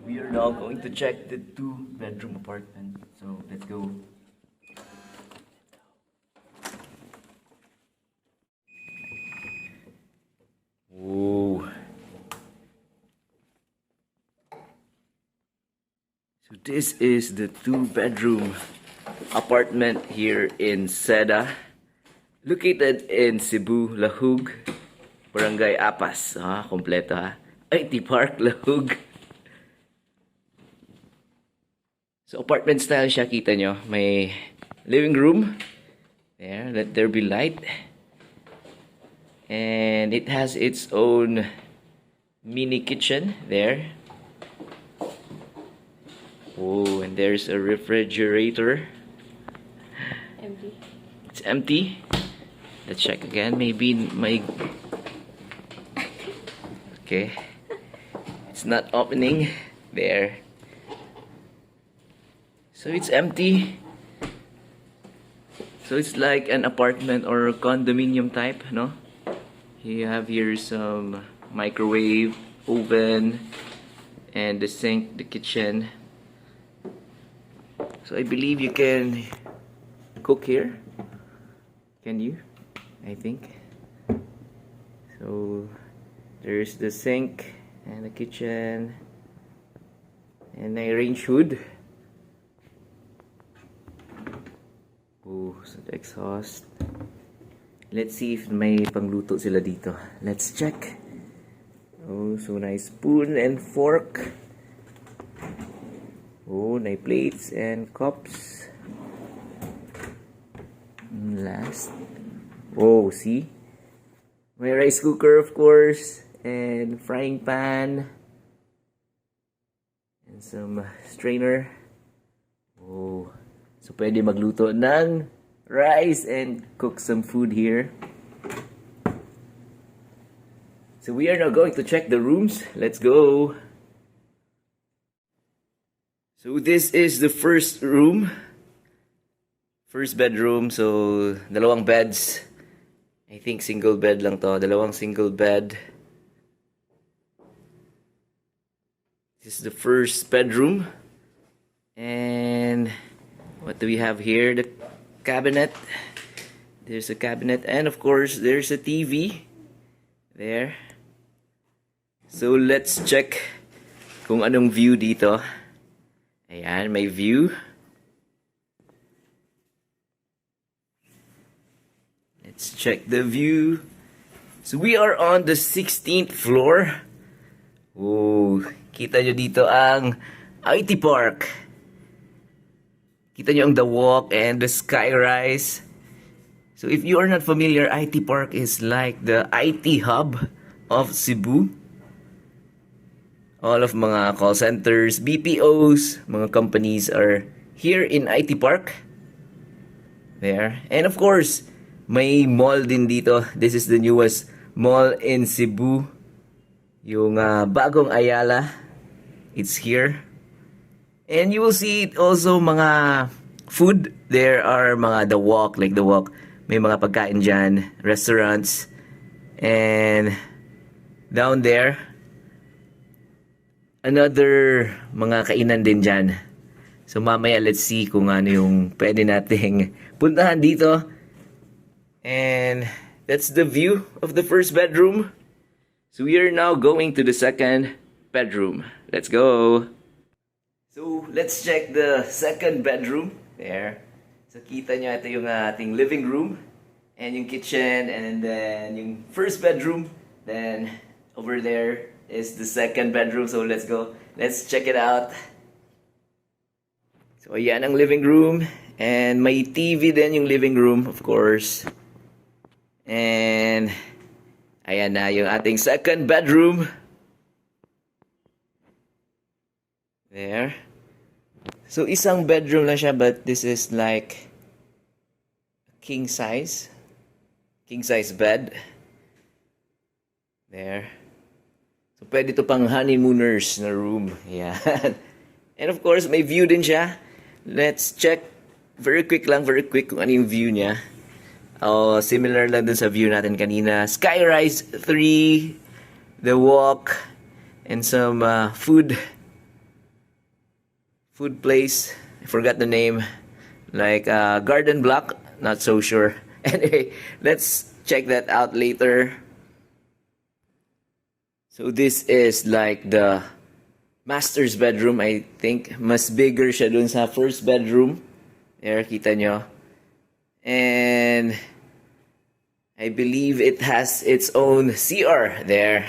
We are now going to check the two-bedroom apartment. So let's go. Ooh. So this is the two-bedroom apartment here in Seda, located in Cebu, Lahug, Barangay Apas. Ah, kompleto ha. IT Park, Lahug. So apartment style siya, kita nyo. May living room. There, let there be light. And it has its own mini kitchen there. Oh, and there's a refrigerator. Empty. It's empty. Let's check again. Maybe my. Okay. It's not opening. There. So it's empty. So it's like an apartment or condominium type, no? You have here some microwave, oven, and the sink, the kitchen. So I believe you can cook here. Can you? I think. So there's the sink and the kitchen and a range hood. Oh, so the exhaust. Let's see if may pangluto sila dito. Let's check. Oh, so nice spoon and fork. Oh, nice plates and cups. Last. Oh, see? May rice cooker, of course, and frying pan, and some strainer. Oh, so pwede magluto ng rice and cook some food here. So we are now going to check the rooms. Let's go. So this is the first room. First bedroom. So dalawang beds. I think single bed lang to. Dalawang single bed. This is the first bedroom. And what do we have here? The cabinet. There's a cabinet. And of course, there's a TV there. So let's check kung anong view dito. Ayan, may view. Let's check the view. So we are on the 16th floor. Oh, kita nyo dito ang IT Park. Kita nyo ang The Walk and the Skyrise. So if you are not familiar, IT Park is like the IT hub of Cebu. All of mga call centers, BPOs, mga companies are here in IT Park. There. And of course, may mall din dito. This is the newest mall in Cebu. Yung bagong Ayala. It's here. And you will see also mga food. There are mga The Walk, like The Walk. May mga pagkain dyan, restaurants. And down there, another mga kainan din dyan. So mamaya, let's see kung ano yung pwede nating puntahan dito. And that's the view of the first bedroom. So we are now going to the second bedroom. Let's go. So let's check the second bedroom. There. So kita nyo, ito yung ating living room and yung kitchen and then yung first bedroom. Then over there is the second bedroom. So let's go. Let's check it out. So ayan ang living room and may TV din yung living room, of course. And ayan na yung ating second bedroom. There. So isang bedroom lang siya, but this is like king size. King size bed. There. So pwede to pang honeymooners na room. Yan. And of course, may view din siya. Let's check very quick lang, very quick kung ano yung view niya. Oh, similar lang dun sa view natin kanina. Skyrise 3, The Walk, and some food. Food place. I forgot the name. Like Garden Block. Not so sure. Anyway, let's check that out later. So this is like the master's bedroom, I think. Mas bigger siya dun sa first bedroom. There, kita nyo. And I believe it has its own CR there.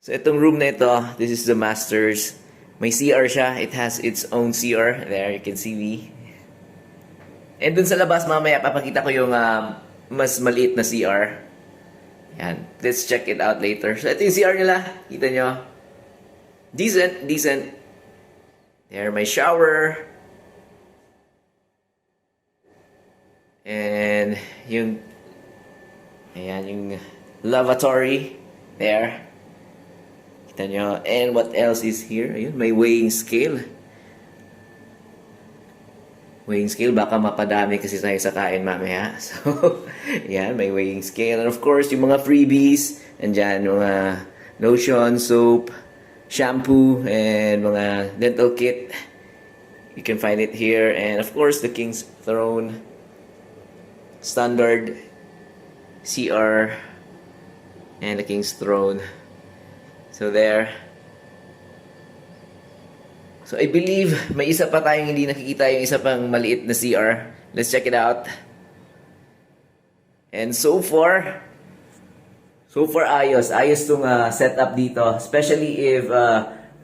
So itong room na ito, this is the master's. May CR siya. It has its own CR. There, you can see me. And dun sa labas, mamaya papakita ko yung mas maliit na CR. Yan. Let's check it out later. So ito yung CR nila. Kita nyo. Decent, decent. There, may shower. And yung, ayan, yung lavatory there. Kita nyo. And what else is here? Ayun, may weighing scale. Weighing scale, baka mapadami kasi tayo sa kain mamaya. So, yan, may weighing scale. And of course, yung mga freebies, andyan, mga lotion, soap, shampoo, and mga dental kit. You can find it here. And of course, the King's Throne, standard CR, and the King's Throne. So there. So I believe may isa pa tayong hindi nakikita, yung isa pang maliit na CR. Let's check it out. And so far ayos. Ayos tong setup dito. Especially if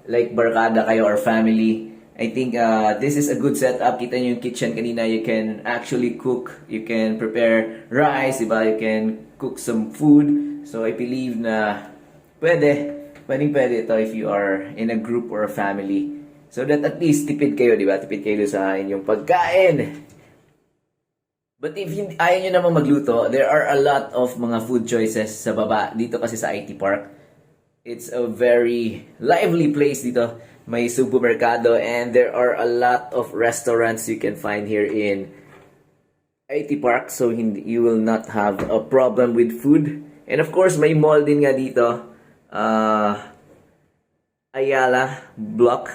like barkada kayo or family. I think this is a good setup. Kita niyo yung kitchen kanina. You can actually cook. You can prepare rice, diba? You can cook some food. So I believe na pwede. Pwedeng pwede ito if you are in a group or a family. So that at least tipid kayo, di ba? Tipid kayo sa inyong pagkain. But if hindi, ayaw nyo namang magluto, there are a lot of mga food choices sa baba dito kasi sa IT Park. It's a very lively place dito. May Sugbo Mercado and there are a lot of restaurants you can find here in IT Park. So hindi, you will not have a problem with food. And of course, may mall din nga dito. Ayala Block.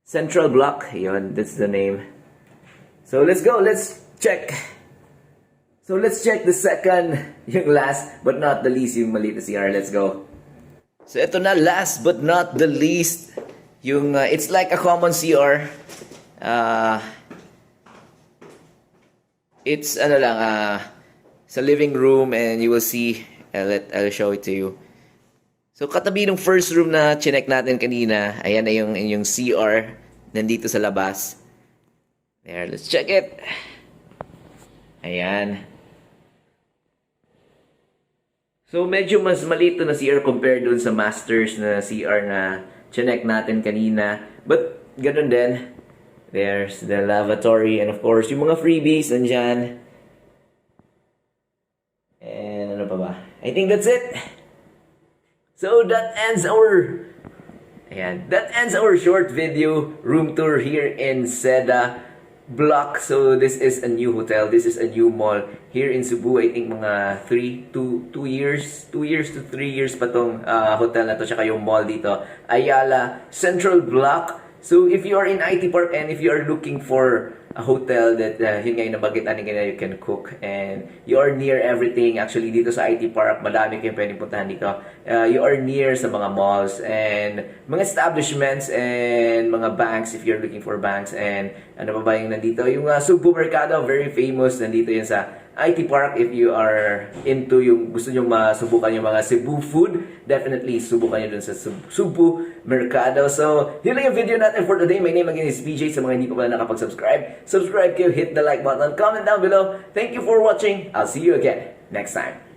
Central Block. Yun, that's the name. So let's go. Let's check. So let's check the second, yung last but not the least, yung maliit na CR. Let's go. So ito na, last but not the least, yung it's like a common CR. It's ano lang, sa living room and you will see, I'll show it to you. So katabi ng first room na chinek natin kanina, ayan na yung CR nandito sa labas. There, let's check it. Ayan. So medyo mas maliit to na CR compared dun sa Masters na CR na chinek natin kanina. But ganun din. There's the lavatory and of course yung mga freebies nandyan. And ano pa ba? I think that's it. So that ends our short video room tour here in Seda Block. So this is a new hotel. This is a new mall here in Cebu. I think mga 3 to 2 years, 2 years to 3 years pa tong hotel na to tsaka yung mall dito. Ayala Central Block. So if you are in IT Park and if you are looking for a hotel that yun nga yung nabanggit natin kanina, you can cook and you are near everything. Actually, dito sa IT Park, madami kayong pwedeng puntahan dito. You are near sa mga malls and mga establishments and mga banks if you're looking for banks, and ano pa ba yung nandito? Yung Sugbo Mercado, very famous. Nandito yan sa IT Park. If you are into yung gusto nyo masubukan yung mga Cebu food, definitely subukan nyo dun sa Sugbo Mercado. So, yun lang yung video natin for today. My name again is BJ. Sa mga hindi pa pala nakapag-subscribe, subscribe kayo, hit the like button, comment down below. Thank you for watching. I'll see you again next time.